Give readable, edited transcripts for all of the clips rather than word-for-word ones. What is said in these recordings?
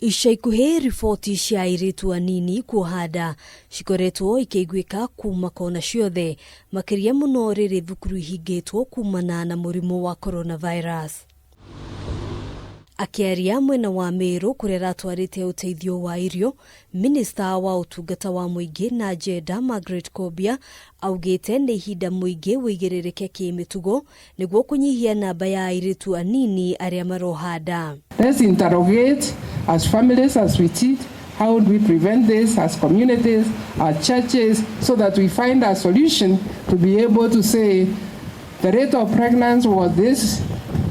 Ica ikuhĩ riboti cia airĩtu anini kuoha nda cikoretwo ikĩiguĩka kuma kona ciothe, makĩria mũno rĩrĩ thukuru ihingĩtwo kumana na mũrimũ wa coronavirus. Akĩaria mwena wa Meru kũrĩa aratwarĩte ũteithio wa irio, minista wa ũtungata wa mũingĩ na njenda Margaret Kobia augĩte nĩ ihinda mũingĩ wĩigĩrĩrĩke kĩmĩtugo nĩguo kũnyihia namba ya airĩtu anini arĩa maroha nda. Let's interrogate as families, as we teach, how do we prevent this as communities, as churches, so that we find a solution to be able to say the rate of pregnancy was this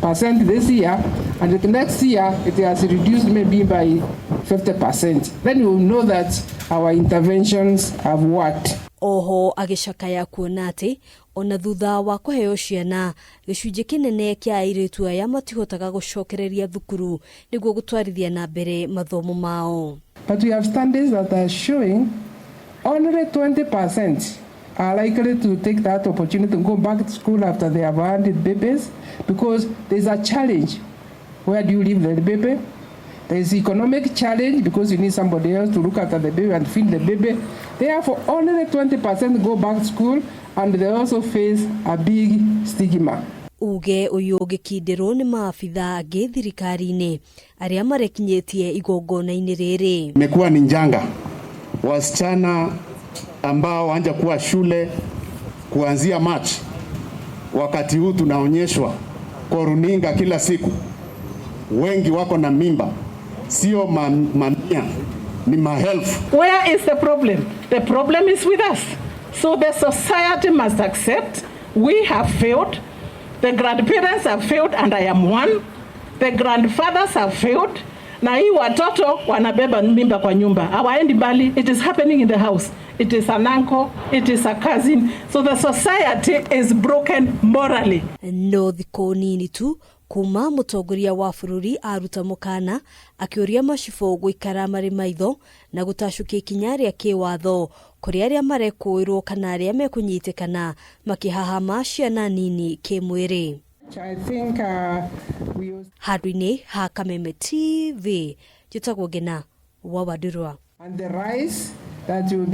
percent this year, and the next year it has reduced maybe by 50%. Then we will know that our interventions have worked. Oho agĩcakaya kuona atĩ ona thutha wa kũheo ciana, gĩcunjĩ kĩnene kĩa airĩtu aya matihotaga gũcokereria thukuru nĩguo gũtwarithia na mbere mathomo mao. But we have studies that are showing only 20% are likely to take that opportunity to go back to school after they have had babies, because there's a challenge. Where do you leave the baby? There's economic challenge because you need somebody else to look after the baby and feed the baby. Therefore, only 20% go back to school, and they also face a big stigma. Uge ũyũ ũgĩkindĩrwo nĩ maabitha angĩ thirikari-inĩ arĩa marekinyĩtie igongona-inĩ rĩrĩ. Imekuwa ni njanga, wasichana ambao wanja kuwa shule kuanzia March, wakati huu tunaonyeshwa kwa runinga kila siku, wengi wako na mimba, sio mamia, ni maelfu. Where is the problem? The problem is with us. So the society must accept we have failed. The grandparents have failed and I am one. The grandfathers have failed. Na hii watoto wanabeba mimba kwa nyumba, hawaendi mbali. It is happening in the house. It is an uncle, it is a cousin. So the society is broken morally. No thikũ nini tu kuma mũtongoria wa bũrũri aruta mũkana akĩũria macibũ gũikara marĩ maitho na gũtacũkia ikinya rĩa kĩwatho kũrĩ arĩa marekũĩrwo kana arĩa mekũnyitĩkana makĩhahama ciana nini kĩmwĩrĩ. I think we Handũ-inĩ ha Kameme TV, njĩtagwo Ngena wa Wandurwa. And the rice that will be